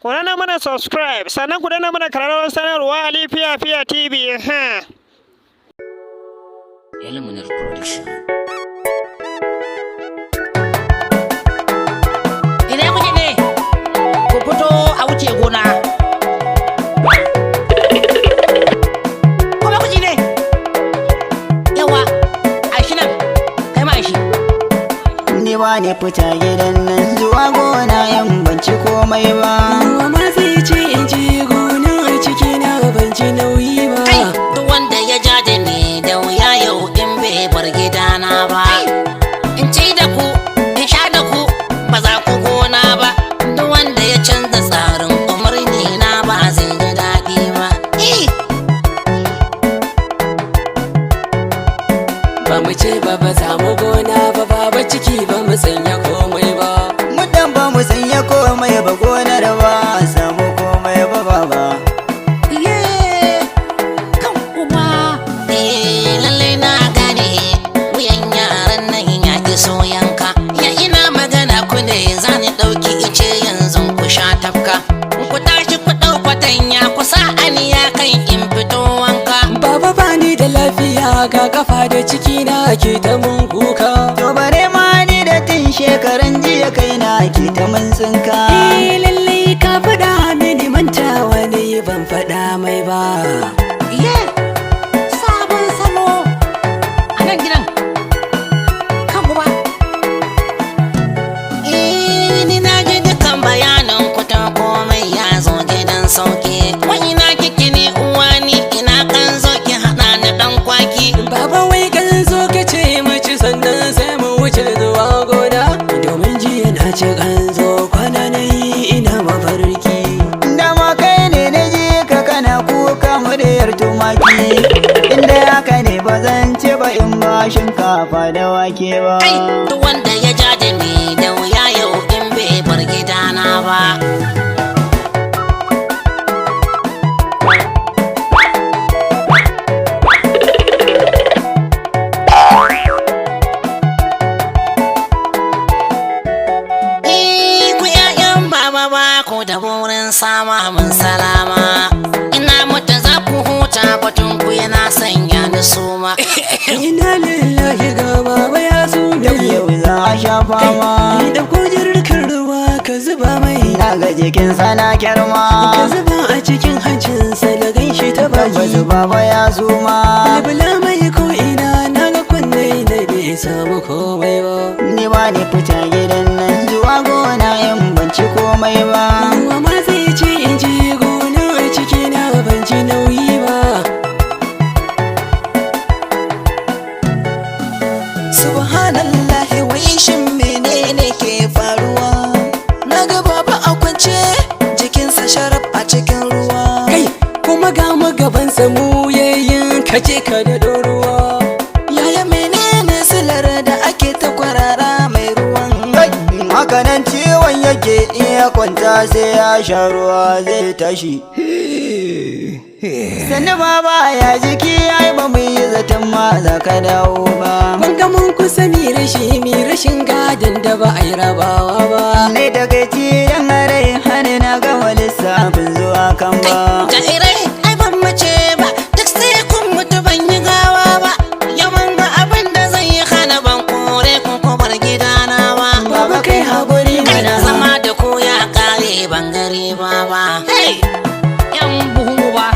Ku danna mana subscribe, sannan ku danna mana kararrawar sanarwa. Ali Fiya Fiya TV. Ha. Elmunir Production. Ina kuke ne? Ku fito a wuce gona. Kuma kuji ne? Yawa, a shi nan, kai ma a shi. Ni ba ni fita gidan nan zuwa gona in ban ci komai ba. Mama zai ce in je gona, a ciki na ban ji nauyi ba. Kai, duk wanda ya ja da ni da wuya yau in bai bar gidana ba. In ci da ku, in sha da ku, ba za ku gona ba. Duk wanda ya canza tsarin umarni na ba zai ji daɗi ba. Eh! Ba mu ce ba ba za mu gona ba, baba ciki ba mu sanya komai ba. Mudan ba mu sanya komai ba, gonar ba a samu komai ba baba. Iye, kan kuma. Eh, lallai na gane wuyan yaran nan ya iso yanka. Ya ina magana ku ne za ni ɗauki ice yanzu ku sha tafka. Ku tashi ku ɗau fatanya ku sa aniya kan in fito wanka. Baba bani da lafiya, ga kafa da ciki na ke ta mun kuka. To bare ma ni da tun shekaran jiya kai na ke ta mun tsinka. Eh, lallai ka faɗa mini, mantawa ne ban faɗa mai ba. Iye, sabon salo. A nan gidan. Kan kuma. Eh, ni na ji dukan bayanin ku ta komai ya zo gidan sauki. Wai ina kike ne uwa ni, ina kan zo ki haɗa ni ɗan kwaki. Baba wai kan zo ka ce mu ci, sannan sai mu wuce zuwa gona. Domin jiya na ci kanzo, kwana na yi ina mafarki. Dama kai ne na ji ka kana kuka muryar tumaki. Inda haka ne ba zan ci ba in ba shinkafa da wake ba. Kai, duk wanda ya ja da ni da wuya yau in bai bar gidana ba. Eh, ku ƴaƴan baba ba ku da burin sama mun salama. Ina mutu za ku huta, batun ku yana sanya ni suma. Ina lillahi, ga baba ya sume. Yau za a sha fama. Ni ɗauko jirgin ruwa ka zuba mai. Na ga jikin sana kyarma. Ka zuba a cikin hancinsa da ganshi ta Tabbas baki. baba ya suma. Bulbula mai ko ina, na ga kunne na bai samu komai ba. Ni ba ni fita gidan nan zuwa gona in ban ci komai ba. Mama zai ce in je gona, a ciki na ban ji nauyi ba. Subhanallahi, wai shin menene ke faruwa? Na ga baba a kwance, jikinsa sharaf a cikin ruwa. Kai, kuma ga mu gaban mu yayin ka je ka da ruwa. Yaya, menene silar da ake ta kwarara mai ruwan? Kai, haka nan ciwon yake, iya kwanta sai ya sha ruwa zai tashi. Sannu baba, ya jiki? Ai ba mu yi zaton ma za ka dawo ba. Mun ga mun kusa mi rashi, mi rashin gadon da ba a yi rabawa ba. Ne takaici yan rai har na gama lissafin zuwa kan ba. Jairai, ai ban mace ba, duk sai kun mutu ban yi gawa ba. Yawan ga abin da zai yi hana ban kore ku ko bar gidana ba. Baba kai haƙuri Kai, mana. zama da ku ya kare ban gare ba ba. Hey, yan buhu ba.